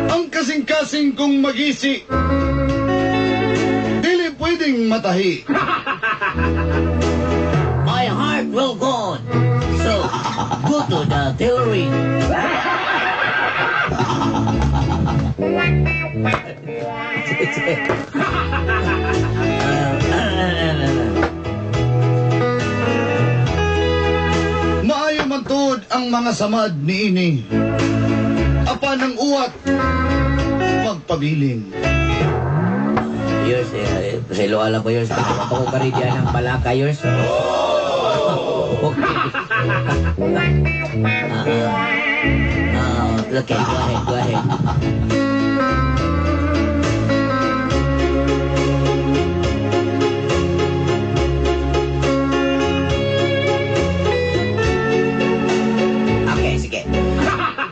Ang kasing-kasing kong magisi, dili pwedeng matahi. My heart will go on. So, go to the tailoring. Maayo man tuod ang mga samad niini. Apan ang uwat, magpabilin. Yours, eh, sa ilo alam ko yours. Ako ka rin diyan ang palaka yours. Okay. Okay, go ahead, go ahead. Okay, sige.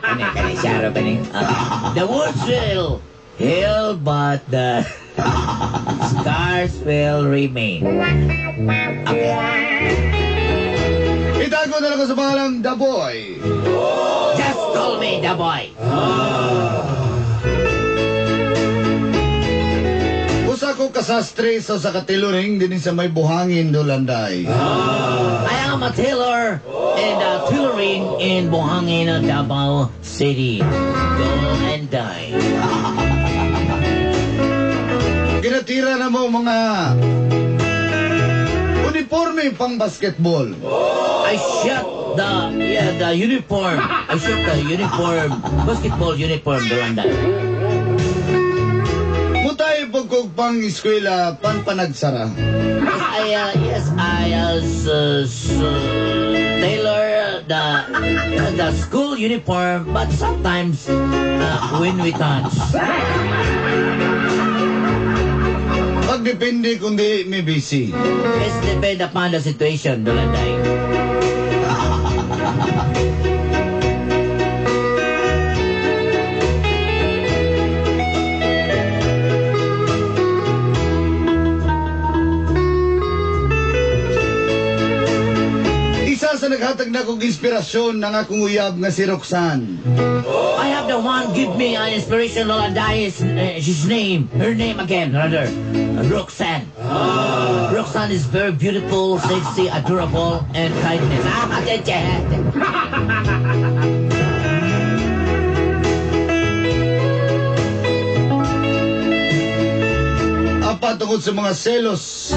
Kani, kani, siyaro, kani. Okay. The wounds will heal, but the scars will remain. Okay. Itago na lang ko sa pangalang The Boy. Just call me the boy. Usa ko kasastre sa usa ka tailoring dinhi sa may buhangin Dulanday. I am a tailor and a tailoring in Buhangin, Davao City. Go and die. Ginatira na mo mga uniforme pang basketball. I shot the yeah the uniform. I shot the uniform, basketball uniform, Dulanday. Mutay pagkog pang eskwela pan panagsara. Yes, I tailor the school uniform, but sometimes when we touch. Pagdepende kung di may busy. It's depend upon the situation, Dulanday. Isa sa naghatag na kong inspirasyon ng akong uyab nga si Roxanne. I have the one give me an inspiration, Dulanday, is his name, her name again, rather, Roxanne. Roxanne is very beautiful, sexy, adorable, and kindness. Ah, che. Apa tungod sa mga selos,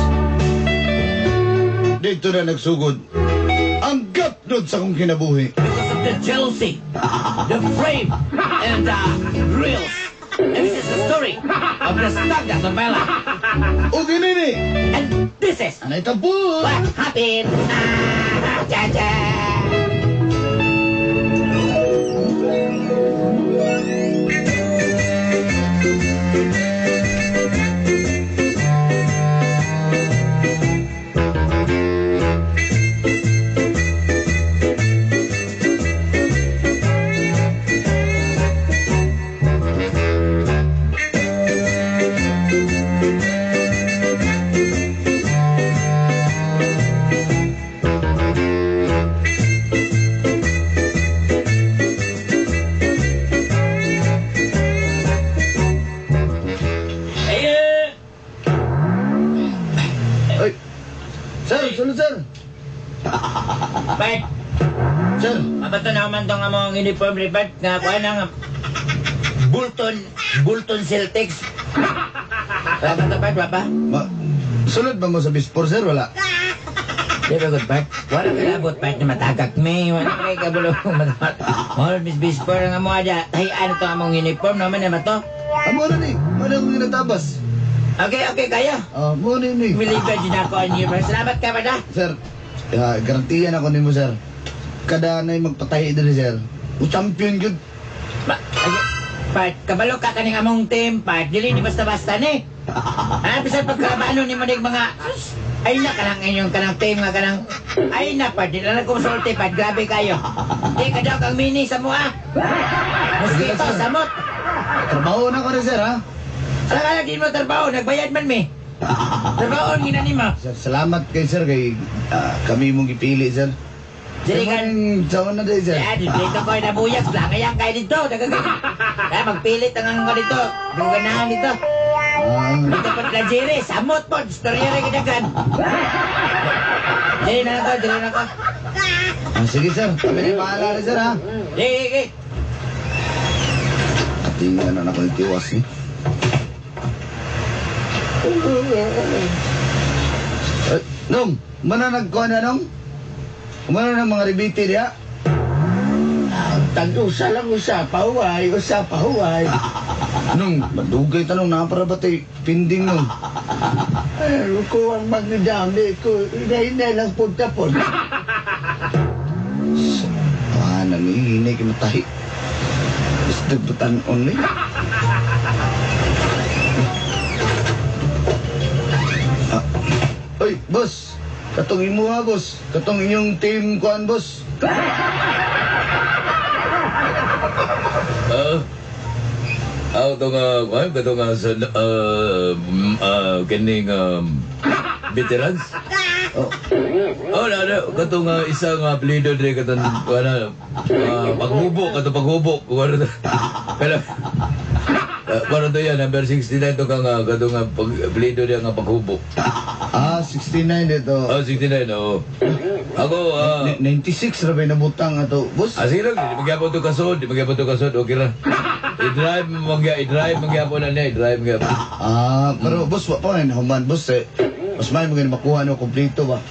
dito na nagsugod ang gapnod sa akong kinabuhi. Because of the jealousy, the frame, and the reels. And this is the story of the stag of my life. O ginini, And this is anay tapos! What happened. Ah, cha, cha. Ay, Ay, sir, sunod sir. Bert, Sir, mabato na man tong among uniform ni Bert nga kuha na nga Bulton Celtics. Wala ba to, Bert? Wala ba? Ma, sunod ba mo sa Bispor, sir? Wala. Di ba good, Bert? Wala ka labot, Bert, na matagak me. Wala ka kabulo. Mahal, Miss Bispor, nga mo ada. Ay, ano to among uniform naman naman to? Amo na ni, wala akong ginatabas. Okay, okay kayo. Oh, mo ni ni. Believe ka dyan ako ang year. Salamat ka ba na? Sir, garantiyan ako nimo, sir. Kada na'y magpatahi diri, sir. O champion gyud. Part, kabalo ka kaning among team, part. Dili ni basta-basta ni. Ah, bisan pagkabano ni mo ning mga sus, ay na kanang inyong kanang team nga kanang ay na part, di na lang kumusulti part, grabe kayo. Di ka daw kang mini sa mua. Mosquito, samot. Trabaho na ko rin, sir, ha? Alam ka di mo trabaho, nagbayad man mi. Trabaho ngina nimo. Sir, salamat kay sir kay kami mong gipili, sir. Dili ka Sa na din, sir. Ya, dito ko nabuyag, langayang kayo dito. Kaya magpilit ang ang dito. Gaganahan dito. Dito po na Jerry, samot po, istorya rin kadagan. Dili na ako, dili na ako. Sige, sir. Kami na bahala rin, sir, ha? Sige, sige. Ating ano na ko yung tiwas, eh. Ay, Nong, mana nagkuha na, Nong? Mana ng mga rebite diya? Tag-usa lang usa, pahuway, usa, pahuway. Nong, madugay tanong, napara ba tayo pinding, Nong? Ay, ko ang magdami ko, hinay lang punta po. Ah, nangihinay kayo matahi. Basta butan-on, eh. Ah. Oy, boss. Katong imuha, boss. Katong inyong team kuan, boss. Ako nga, kuan, kato nga sa, kining, veterans. Oh, Oh, na, na, kato nga isang apelyido dire katong, kuan, paghubo, kato paghubo. Kuan, pero, kuan to yan, number 69 to ka nga, kato nga, pag, apelyido diya nga paghubo. Ah, 69 dito. Oh, 69, oo. Ako, 96 ra ba yung nabutang ato, boss? Ah, sige lang, di magyapon to kasod, di magyapon to kasod, okay lang. I-drive, i-drive, magyapon na niya, i-drive, magyapon. Ah, pero boss, wa pa ngayon human, boss, eh. Mas may mga makuha no, kompleto ba?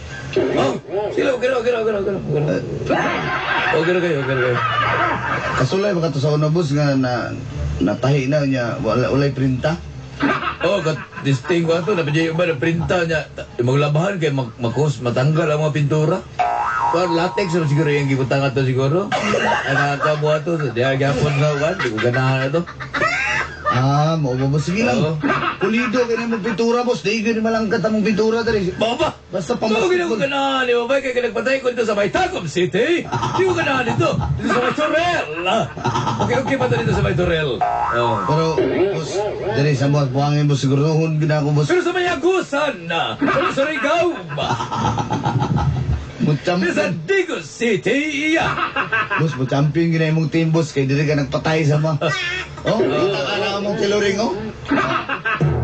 Oh, sige lang, okay lang, okay lang, okay lang, okay lang, okay lang. Okay lang kayo, okay lang kayo. Kasulay ba ka to sa una, boss, nga na natahi na niya, wala, walay printa? Oh, kat disting ko ato, napadya yung iba na printa niya. Yung maglabahan kay makos, matanggal ang mga pintura. Pero latex naman siguro yung gibutang ato siguro. Ang nakakawa mo ato, diya gyapon sa uwan, di ko ganahan ato. Ah, mao ba, boss? Sige lang. Oo. Pulido kay mong pintura, boss. Di gyud malangkat ang mong pintura diri. Mao ba? Basta So, gina ko ganahan, di ba ba? Kaya nagpatay ko dito sa may Tagum City. Di ko ganahan dito. Dito sa may Torel. Okay, okay pa to dito sa may Torel. Oh. Pero, boss, diri sa boss, buhangin, boss, siguruhon gid ako, boss. Pero sa may Agusan na, sa may Surigao ba? Mo Sa champion. Digos City, iya. Boss, mo champion gid na imong team, boss, kay diri ka nagpatay sa mga. Oh, kita ka na among tiluring, oh.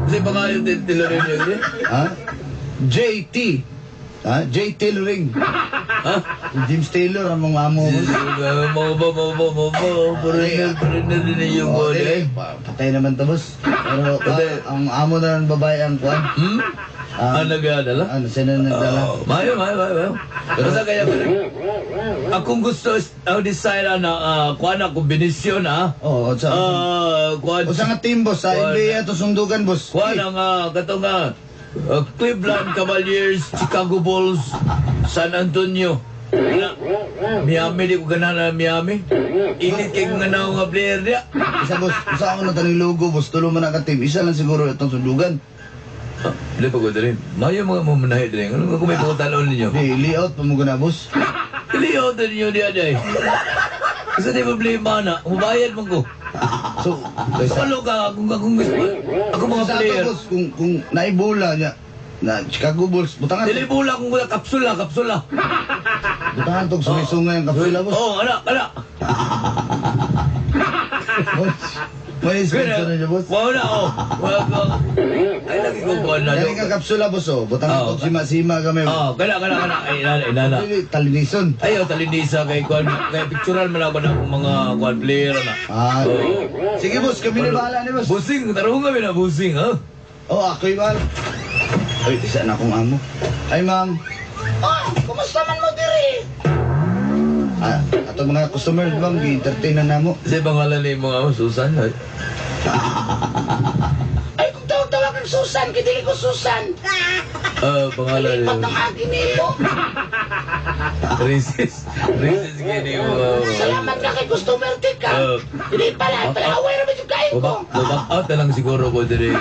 Kasi pangalan din tiluring yun, eh? Ha? JT. Ha? J. Tailoring. Ha? James Taylor ang mga amo, boss. Mo ba, mo ba, mo ba, foreigner, foreigner din yung Oh, goal, dili. eh. Patay naman to, boss. Pero Patay. ang amo na ng babae ang kuan. Hmm? Ah, Ah, nagdadala? Ano, sino nagdala? Oh, mayo, mayo, mayo, mayo. Basta kaya, akong gusto, ang design na, kuan na, kombinasyon, ah. Oo, sa Kuan, usa nga team, boss, sa Kuan. NBA ato sundugan, boss. Kuan ang, katong, Cleveland Cavaliers, Chicago Bulls, San Antonio. Wala. Miami, di ko ganahan na Miami. Init kay nga na nga player niya. Isa, boss, usa ako na taning logo, boss. Tulo man ang ka team. Isa lang siguro itong sundugan. Ah, Hindi pa ko dali. Mayo mga mamanahe dali. Ano nga kung may pagkataloon ninyo? Di, layout pa mo gana, boss. Layout ninyo diyan ay. Kasi di problema na. Mubayad man ko. So, kaysa, Kabalo ka kung akong gusto. Ako mga sa ato, player. boss, kung naibula niya, na Chicago Bulls, butangan. Dili bola kung wala kapsula, kapsula. Butangan tog sungay-sungay ang kapsula, boss. Oh, ana, ana. Boss, may sponsor niya, boss. Wala na, oh. Wala ko. Ay, lagi kong kuhan na. Dali ka kapsula, boss, oh. Butangan Oo. tog sima-sima kami. Oh, kana, kana, kana. Ay, inana, inana. Dili, Talinison. Ayaw, talinisa kay kuhan. Kay picturean man ako ng mga kuhan player na. Ah, Oo. sige, boss, kami na bahala ni boss. Busing, tarong kami na busing, ha? Oh, ako'y bahala. Ay, isa na akong amo. Ay, ma'am. Oh, kumusta man mo diri? Ah, ato mga customer, ma'am, gi-entertain na namo. Kasi pangalan ni mga amo, Susan. Ay. Ay, kung tawag-tawag kang Susan. Susan, kay dili ko Susan. Pangalan. Lipat ang akin nimo. Racist. Racist kini mo. Salamat ka kay customer tik ka. Hindi pala, pala away ra ba yung kain ko. Mo back out na lang siguro ko diri.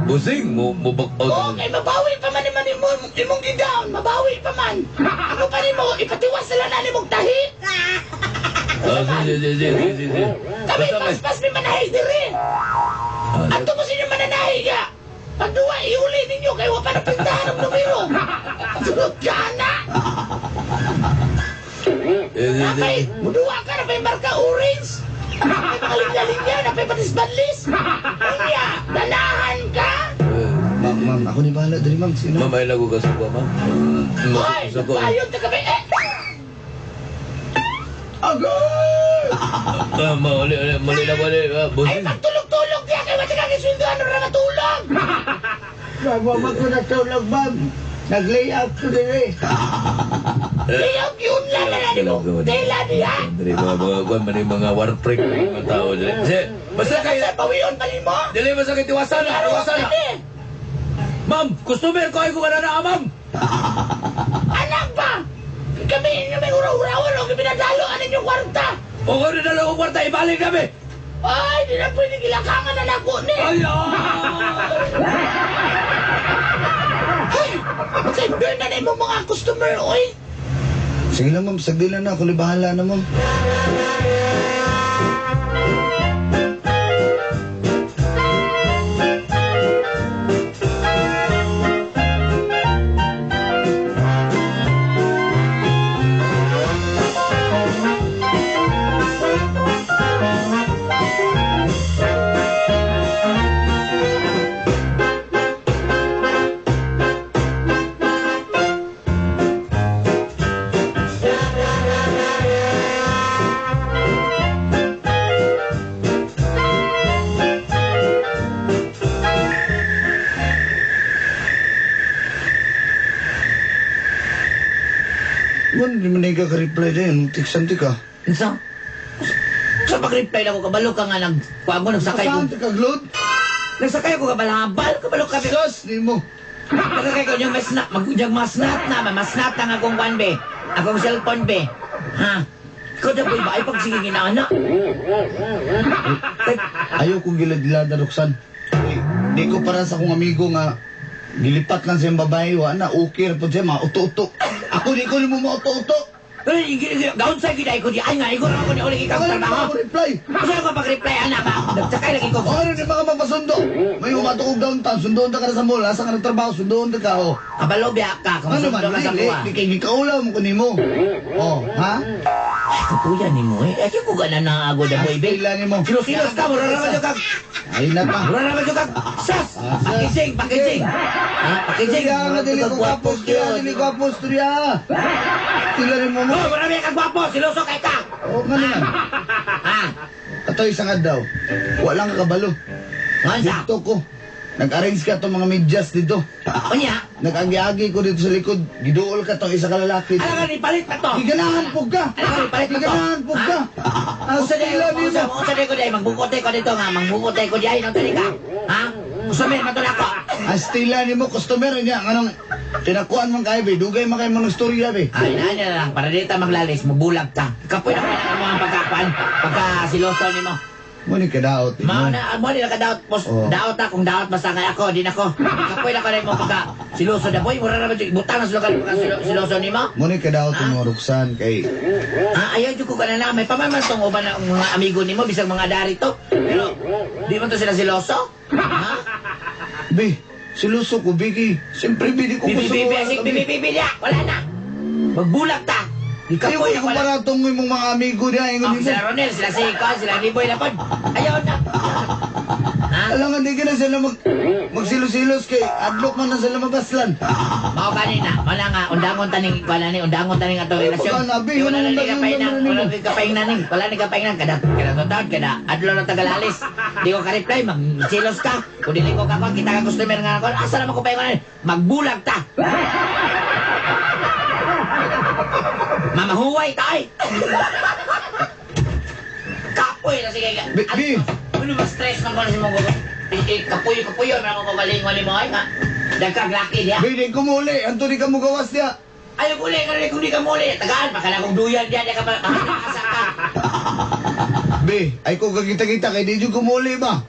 Busing mo mo back out. Oo, kay mabawi pa man naman imo, imong gidown, mabawi pa man. Ako pa nimo, ipatiwas sila na nimong tahi. Sige, sige, sige, sige, sige. Kami Basta may- paspas mi manahi diri. Ato mo sinyo mananahi ka. Pagduwa, iuli ninyo kay wa pa napintahan ang numero. Sunod ka na. Sige, sige. Napay, muduwa ka, napay marka orange. Napay mga linya-linya, napay patis-banlis. Unya, danahan ka. Ma'am, ma'am, ako ni bahala diri, ma'am. Sino? Ma'am, ay lago ka sa kuha, ma'am. Ay, Sa kuha. nagpayon ka kami. Eh, Agay! Ma'am, uli, uli, muli na uli. ay, Busing. pagtulog-tulog diya kay wala ka kisweldohan na matulog. Bago ko natulog, ma'am. Nag-lay out ko diri. Layout yun lang na na mo. Tela diya. Diri mga mga kuan man yung mga war freak mga tao diri. Sige, basta kay Kasi pawion pa nimo. dili basta kay tiwasan na, tiwasan na. Ma'am, customer ko ay ko kana na, ma'am. Anak ba? Kami inyo may uraw-urawan o pinadalo ang inyong kwarta. O ko na dalo ko kwarta ibalik kami. Ay, di na pwede gilakangan na nako ni. Ay, ah! Ay, magkaibir na na imong mga customer, oy. Sige lang, ma'am. Sagdi lang na. Ako ni bahala na, ma'am. Ngan, di man ka reply din. Tiksan ti ka. Unsa? Sa pag-reply na ko, kabalo ka nga nag... Kuha mo, nagsakay ko. Saan ti ka, Glod? Nagsakay ko kabalabal, kabalo ka. Sus, di mo. Nagsakay ko yung masnat, mag masnat na, masnat na nga akong kwan be. Akong cellphone be. Ha? Ikaw na ba ay pag sige ginaana? Ayaw kong gilad-gilad na Roxanne. Uy, di ko para sa akong amigo nga gilipat lang siyang babae, wa na, okay ra po siya, mauto-uto. Ako di ko nimo mauto-uto. Pero gaun sa gid ay ko di ay nga igor ako ni uli ikaw Ako lang trabaho. ako reply. Usa ko pag-reply ana ba? Nagsakay lagi ko. O ano di ba ka mapasundo? May umato kong downtown, sundoon ta ka na sa mall, asa ka nagtrabaho, sundoon ta ka, oh. Kabalo biya ka kung Ano sundo man, ka sa di, kuha. di kay gikaulaw mo ko nimo. Oh, ha? Ay, kapuya ni mo eh. Ay, ko gana na ako da boy be. Astila nimo. Silos-silos ka, mura naman yung kag. Ay na pa. Mura naman yung kag. Sas! Ah, sas. Pakising, pakising. Ha? Pakising. Storya nga dili ko kapos, storya dili ko kapos, storya. Tila nimo mo. Oh, mura naman kag gwapo, siloso kay ka. Oh, ngano man. Ha? Ato isang adlaw. Wala ka kabalo. Ngansa? Dito ko. Nag-arrange ka itong mga medyas dito. Unya? Nag-agi-agi ko dito sa likod. Giduol ka tong isa ka lalaki. Ala ka ni palit pa to. Giganahan po ka. Ala ka ni palit pa to. Giganahan po ka. Usa di Astila usa nimo. usa di ko di magbukote ko dito nga magbukote ko di ay nang tali ka. Ha? Usa man matulak ko. Astila nimo customer niya nganong tinakuan man kayo be. Dugay man kayo mga storya be. Ay, na na lang para dito maglalis, mabulag ka. Kapoy na pala mo ang pagkakuan, pagka siloso nimo. Mo ni kadaot. Mao na mo ni nakadaot pos Oh. daot ta kung daot basta kay ako din ako. Kapoy na ko mo pagka siloso na boy, mura na ba butang na sila pagka siloso nimo. Mo ni kadaot mo Roxanne kay Ah, ayaw jud ko kana na may pamaman tong uban na mga amigo nimo bisag mga dari to. Pero di man to sila siloso. Ha? be. Siluso ko bigi. Siyempre bi di ko Bibi gusto. bibi asik bibi bibi niya. Wala na. Magbulag ta. Di Kayo kapoy ko na wala. kumpara tong imong mga amigo niya ingon Oh, nimo. sila Ronel, sila si Ikaw, sila Riboy na pod. Ayaw na. Ha? Alam nga di ka na sila magsilo-silos kay adlok man na sila mabaslan. Mao kanina, wala nga undangon taning wala ni undangon taning ato Ay, relasyon. baka nabi, Di, wala na ni undangon kapainan, naman wala nimo. ni kapainan ning, wala ni kapainan kada kada taon kada adlaw na tagalalis. Di ko ka-reply, magsilos ka. Kung dili ko kakuan, kita ka customer nga ako. Asa naman ko paingon? Magbulag ta. Mamahuway ta ay. Kapoy na sige. Bi, bi. Ano ba stress man ko na si Monggo? Kapuyo-kapuyo, meron ko kagalingon ni mo ay nga. Dagkag laki diya. Be, di ko muli. Anto di ka mo gawas diya. Ayaw uli, karon kung di ka muli. Tagaan, baka na kong duyan diya, diya ka pa, makakasa ka. Be, ay ko kakita-kita kay di jud ko muli ba?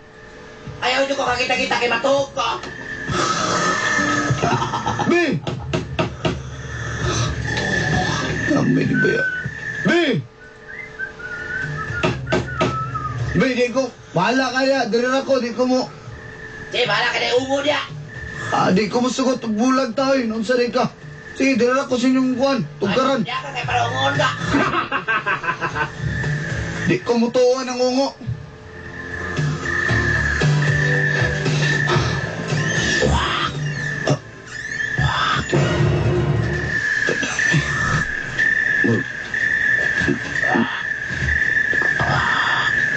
Ayaw nyo ko kakita-kita kay matuog ko. Be! Kami di ba ya? Be! Be, di ko. Bahala kaya. Diri ra ko. Di ko mo. Sige, bahala ka na ungo diya. Ah, di ko mo sugot. Bulag tayo. Unsa di ka? Sige, diri ra ko sa inyong kuwan. Tugkaran. Diya ka kay para ungoon ka. Di ko mo tuwan ang ungo.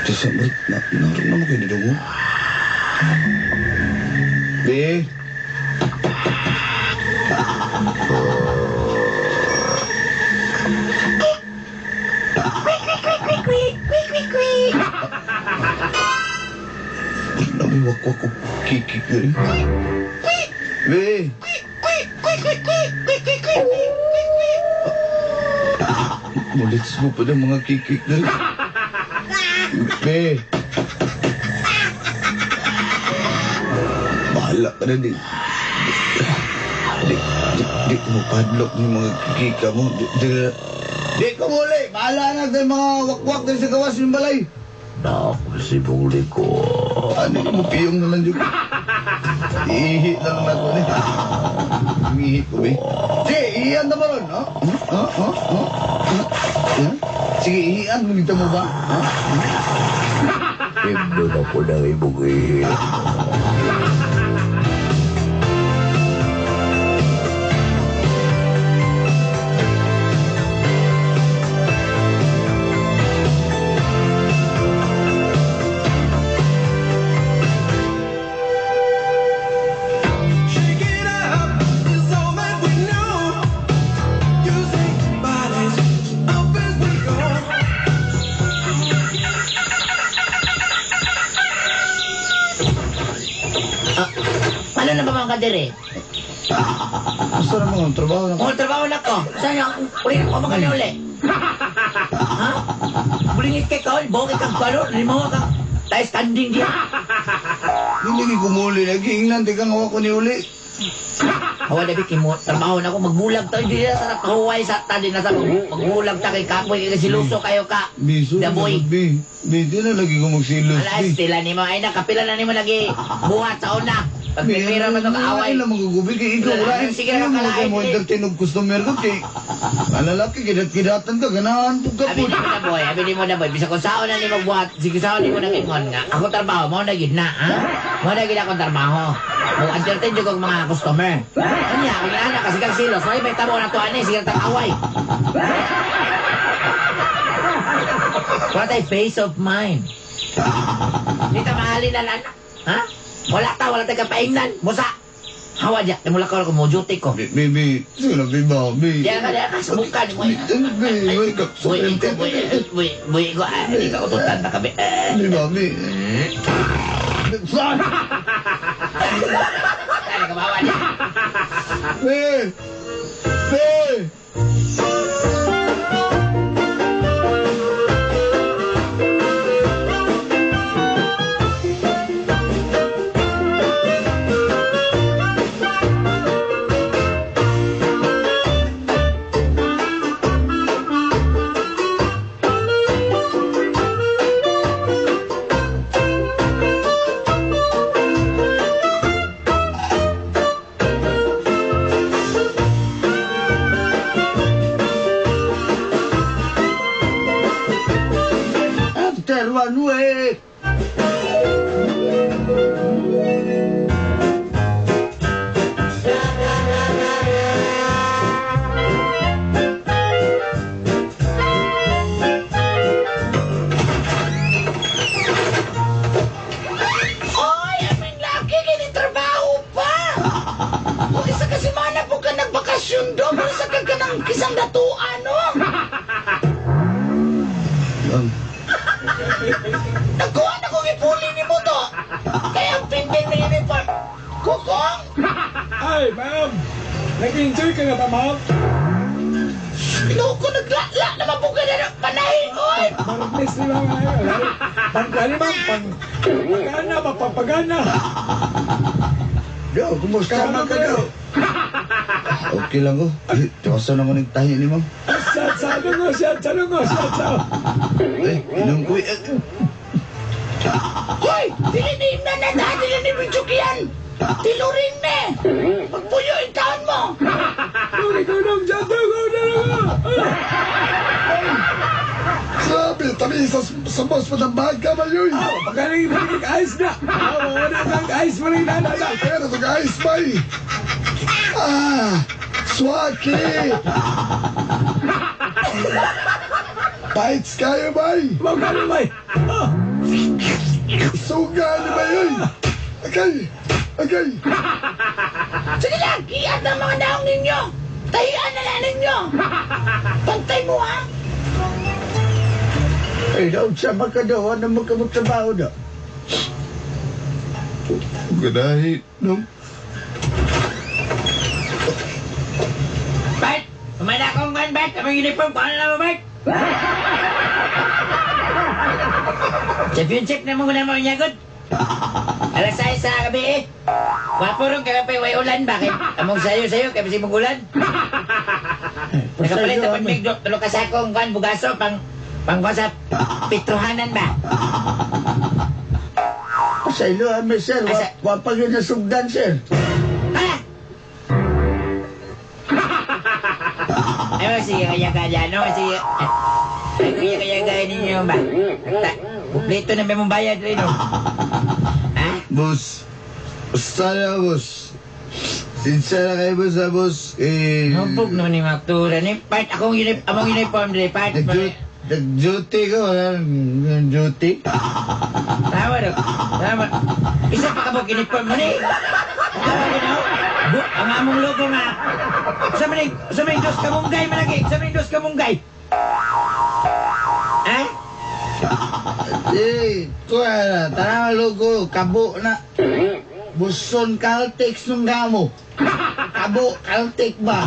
Naroon naman kayo nidungo. Be? Nami wakwak ko kikik rin. Be? Mulits mo pa ng mga kikik na rin. Be? Bahala ka na di. Di ko mapadlock yung mga kikika mo. Di ko muli. Bahala na sa mga wakwak din sa gawas yung balay. Naku, si Buli ko. Ano yung piyong na lang yun? Ihi lang na ko ni. Umihi ko, be. Sige, ihian na ba ron? Oh? Oh? Oh? Oh? Oh? Sige, ihian mo dito mo ba? Oh? Himno na ko ng imong ihi. Shake it up is all that we know. Using bodies up as we go. Paano na ba mga kadiri? Gusto na mga trabaho na ko. Kung trabaho na ko, saan yung uli ko mga uli? Ha? Bulingit kay kaol, bukit kang kalo, limawa kang tayo standing diya. Hindi ko muli. Nag-iingnan, di kang hawa ko ni uli. Hawa na kimo, trabaho na ako, magbulag tayo, hindi na sa kahuway sa tadi na sa magbulag ta kay kapoy, kay siluso kayo ka. Biso, Daboy. Bi. Bi, di na lagi ko magsilos. Ala, Bi. stila ni mo, ay na, kapila na ni mo lagi buhat sa una. Pag pipira mo ito kaaway. Ay, lang magugubi kay ikaw. Wala, Wala, sige na, mo kalain, mo eh. entertain og customer ko kay alalaki kidat-kidatan ka ganahan pug ka Abi po. ni mo na boy, abi ni mo na boy. Bisa kung saan na ni magbuhat, sige saan ni mo na ingon nga. Ako trabaho, mo na gid na, ha? Mo na gid akong trabaho. Mo entertain jud kog mga customer. Anya, kung ana kasi kag silos, may may tamo na to ani, sige tang away. What a face of mine. Di ta mahalin na na. Ha? Wala ta kapaingnan. Musa. Hawa diya, mula ko mo duty ko. Bi, bi, bi. Sige na, bi ba, bi. Diya ka, subukan mo. Bi, bi, ka. Buy, buy, buy, buy ko, ah, hindi ka ututan na kami. Eh, Bi ba, bi. Saan? Ano ka bawa niya? Bi! Bi! After 1 week. Oy, aming laki, kini trabaho pa. O isa ka semana po ka nagbakasyon do, pero sa ka ka ng kisang datuan, no? Ang Nagkuha Ay, ma'am. Nag-enjoy ka na ba, ma'am? Loko, naglala naman po ka na panahin, oy! Martes ni ma'am. Ay, ay. Pangkani, ma'am. Pagana ba? Papagana. Do, kumusta man ka do? Okay lang ko. Eh, tiwasan ako nagtahi ni ma'am. Sa sa lungo, sa sa lungo, sa sa. Eh, inom ko eh. Hoy! Dili ni na na, dili ni Bichukian! Tiluring ni! Magpuyo yung taon mo! Dong, ikaw dong, dyan, dong, dong, dong. Grabe, tabi sa boss pa ng bag ka ba yun? Pagaling, pagaling, ayos na. Ah, wala kang ayos mo rin, na, na, na. Pero ito guys, bay! Ah! Swaki! Bites kayo, bay! Magaling, bay. Ah, Suga ni ba yun? Agay! Agay! Sige lang, iat ang mga naong ninyo! Tahian na lang ninyo! Pantay mo, ha? Eh, daw sa makadaw, ano mo ka magtrabaho do? Ganahi, no? Bart! Umana akong kan, Bart! Among uniform, kuha na lang mo, Bart! Championship na mo na mo niyagod. Alas 6 sa gabi eh. Wapo ron kaya pa way ulan. Bakit? Among sayo-sayo, kaya mong ulan. Nakapalit na pag tulo ka sakong kwan, bugaso, pang pang sa Petrohanan ba? Pasaylo, ame, sir. Wapag yun na sugdan, sir. Ha? Ay, sige, kaya kaya, no? Sige. Ay, kaya kaya kaya ninyo ba? Kumpleto na may mong bayad rin, no? Ha? Boss, basta na, boss. Sincere kayo, boss, ha, boss. Eh, Hubog naman ni Maktura ni. Part, akong among uniform dre, part. Nag-duty ko, wala nang duty. Tama daw. Tama. Isa pa ka mo uniform mo ni. Tama ko na. Ang among logo nga. Sa may dos kamunggay malagi. Sa may dos kamunggay. Ha? Eh, kuha na, tanawa logo, kabo na. Buson Caltex nung gamo. Kabo, Caltex ba?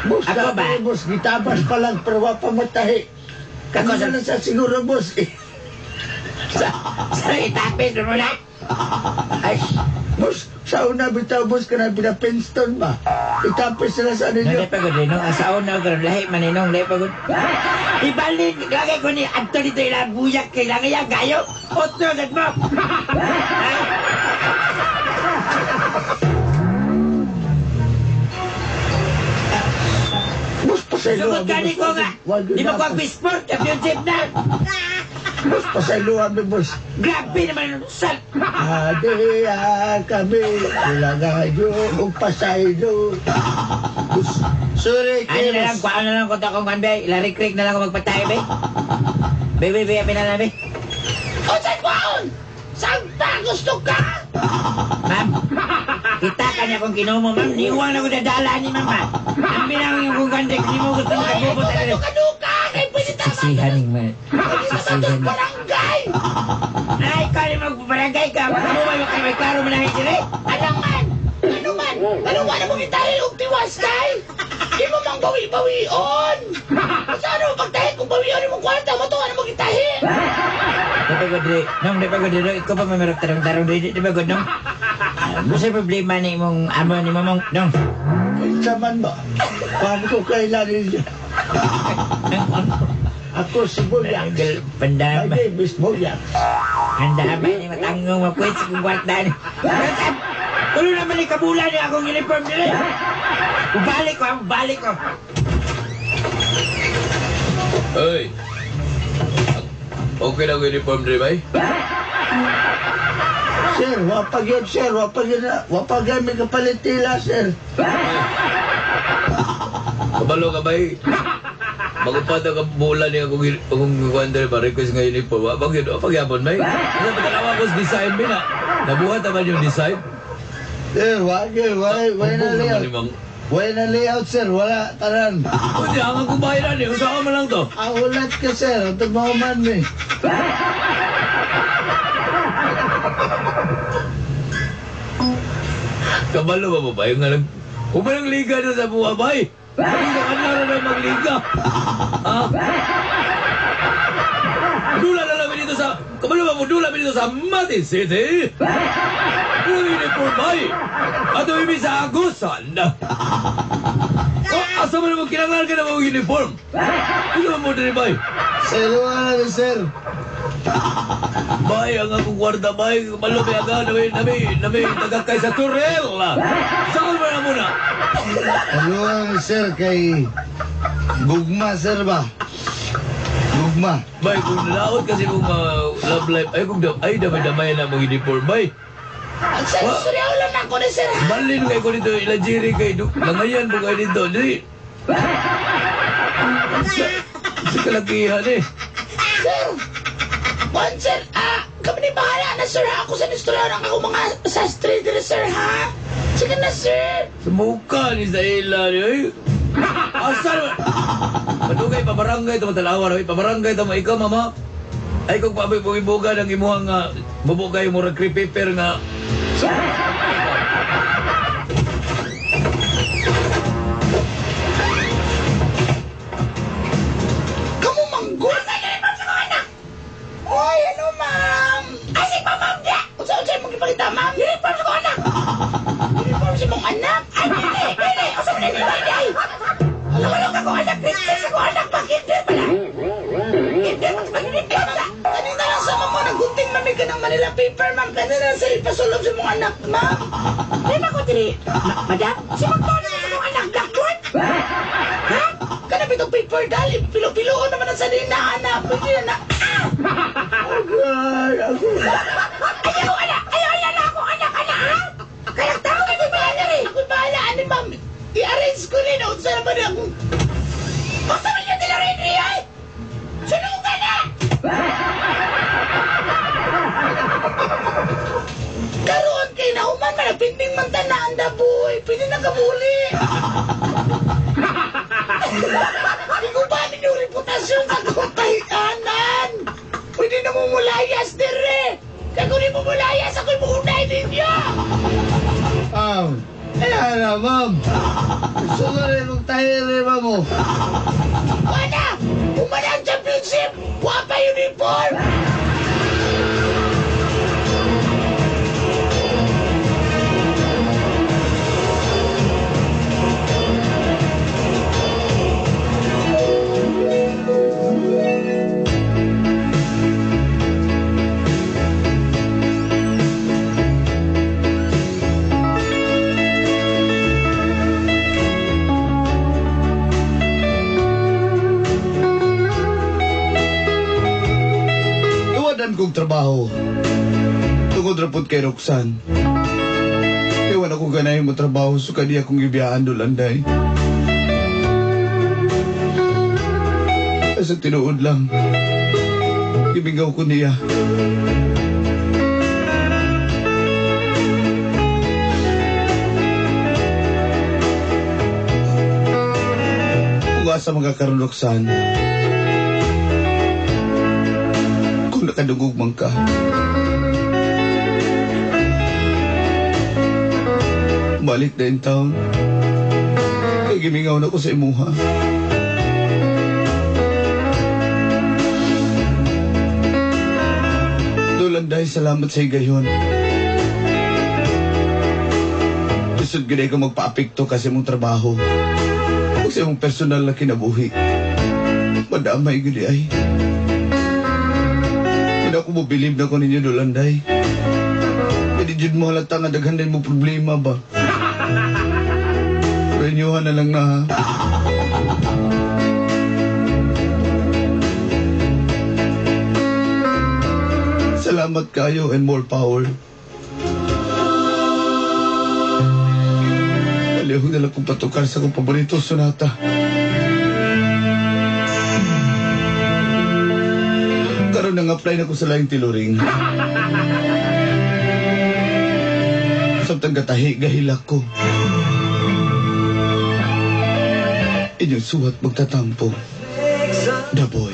Boss, Ako ba? Boss, gitabas pa lang, pero wa pa matahi. Ako sa lang sa siguro, boss. Eh, Sa itapis mo na. Ay, boss, sa una bitaw, boss, ka na pinapinston ba? Itapis na sa No, ninyo. di pagod eh, no? Asaon na karon lahi man eh, nung lahi pagod. Ibalin, lagay ko ni Anto dito ilang buyak kay langaya gayo. Otro sad mo. Ha? Boss, pasaylo. Sugod ka ni ko nga. Di mo ko ang sport, championship na. Boss, pasaylo kami, boss. Grabe naman sal. Ade, kami, ilangayo, ug pasaylo. Boss, sorry, Ano na lang, kuhaan na lang ko akong kan, be. Ilarik-rik na lang ko magpatay, be. Be, be, be, apin na lang, be. O sa kwaon! Saan pa gusto ka? Ma'am, kita ka niya kung kinumo, ma'am. Niuwang na ko dadala ni ma'am, ha. Ang binang yung kung ganda, hindi mo gusto Ay, makagubot. ito na duka-duka! Kay pwede tama Siksihan, man. Pwede sa Siksihan. barangay! Ay, ikaw ni magbarangay ka. Mo ba yung kay klaro mo na hindi, Alangan! Ano man? Ano man mo gitahi og tiwas kay? Di mo mang bawi-bawion! Sa ano pagtahi kung bawion imong kwarta mo to ano mo gitahi? Di pa gud, nong, di pa gud, nong, ikaw pa may merok tarong-tarong, di pa gud, nong. Ano sa problema ni imong amo ni mamong, nong? Kinsa man ba? Paano ko kailan ninyo? Ako si Bulyak. Pandama. My name is Bulyak. Pandama ni matangong mapuwit sa kong kwarta ni. Tulo naman ni kabulan ni akong uniform nila. Ubalik ko, ubalik ko. Oy! Okay na ang uniform dre, bay? Sir, wapag yun, sir. Wapag yun na. Wapag yun, may kapalitila, sir. Kabalo ka, bay? Magupad ang bulan niya akong akong kuwan dre ba request nga uniform. Wa pag yun, wapag yapon, bay. Kasi pagkalawa ko sa design bay na. Nabuhat naman yung design. Sir, wag yun. Wala, wala na layout. Wala na layout, sir. Wala, tanan. Hindi, ang akong bayaran eh. Usaha mo lang to. Ang ulat ka, sir. Ito man eh. Kabalo ba mo ba? Yung nga nag... Kumanang liga na sa buwa, bay! Liga ka na na magliga! Ha? Dula na namin dito sa... Kabalo ba mo? Dula namin dito sa Mati City! Uniform, bay! At uwi sa Agusan! Oh, asa mo naman kinangal ka na mga uniform? Ano mo diri, bay? Sir, wala na, sir. Bay, ang akong gwarda, bay. Kabalo may aga, nami, nagakay sa Turel! Saan mo na muna? Ano ang sir kay Gugma, sir ba? Gugma. Bay, kung nalaot kasi mong love life, ay kung ay damay-damay na mong uniform, bay. Sir, istorya lang ako ni sir, ha? Balin kay ko dito, ilajiri kay, langayan mo kayo dito, dili. Sa kalakihan eh. Sir! Kwan, sir, kami ni bahala na, sir, ha? Ako sa istorya lang ako mga sastre diri, sir, ha? Sige na, sir. Sa mukha ni Zaila, eh. Asa naman? Padugay, pabarangay ito, matalawan, eh. Pabarangay ito, ikaw, mama. Ay, kung pabibuga ng imuhang bubugay mo rin paper nga. Kamu manggol! Sa uniform sa mga anak! Oy, hello, ma'am! Ay, sige pa, ma'am! Di! Unsa mong ipakita, ma'am? Uniform sa mga anak! Uniform sa mong anak? Ay, dili! Dili! Unsa man dili, dili! Ay! Wala ka kong anak! Princess ako anak! Mag-kinder pala! Kinder! Mag-uniform sa... Kanina lang sa mamo, naggunting mami ka ng Manila paper, ma'am. Kanina lang sa ipasulog sa mong anak, ma'am. May ko dili. Madam? Si Magdona sa mong anak, blackboard? Ha? Kana bitong paper dali, pilo-piloon naman ang sanina, anak. Pwede na na. Ah! Agay, ako. Ayaw, anak! Ayaw, ayaw na ako, anak, anak, ha? Kaya tao kayo bahala rin. Ako'y bahala, ani, ma'am. I-arrange ko rin. Unsa naman akong... Basta man yung nila rin, ay! Sunugan na! Karoon kay nahuman man, nagpinding man tanaan da, boy. Pwede na kabuli. Igubanin yung reputasyon sa akong tahianan. Pwede na mumulayas dire. Kaya kung di mumulayas, ako'y muunay ninyo. Ayan na, ma'am. Gusto ko rin kung tayo rin, ma'am, oh. Wala! Umana ang championship! Wa pa uniform! Tuwadan kong trabaho. Tungod ra pud kay Roxanne. Iwan ako ganahin mo trabaho so kadi akong gibiyaan dolanday. Sa tinuod lang, gimingaw ko niya. Kung asa magkakaroon, Roxanne, kung nakadungog man ka, balik na in town. Kay gimingaw na ko sa imuha. Dolanday, salamat sa higayon. Isod gid ka magpaapekto kasi mong trabaho. Ug sa imong personal na kinabuhi. Madamay gid ay. Hindi ako mo believe na ko ninyo, Dolanday. Hindi jud mo halata nga daghan din mo problema ba? Pero inyuhan na lang na ha. Salamat kayo and more power. Alihong na lang kong patukar sa akong paborito sonata. Karon nang apply na ko sa laing tiluring. Samtang gatahi, gahilak ko. Inyong suwat magtatampo. The boy.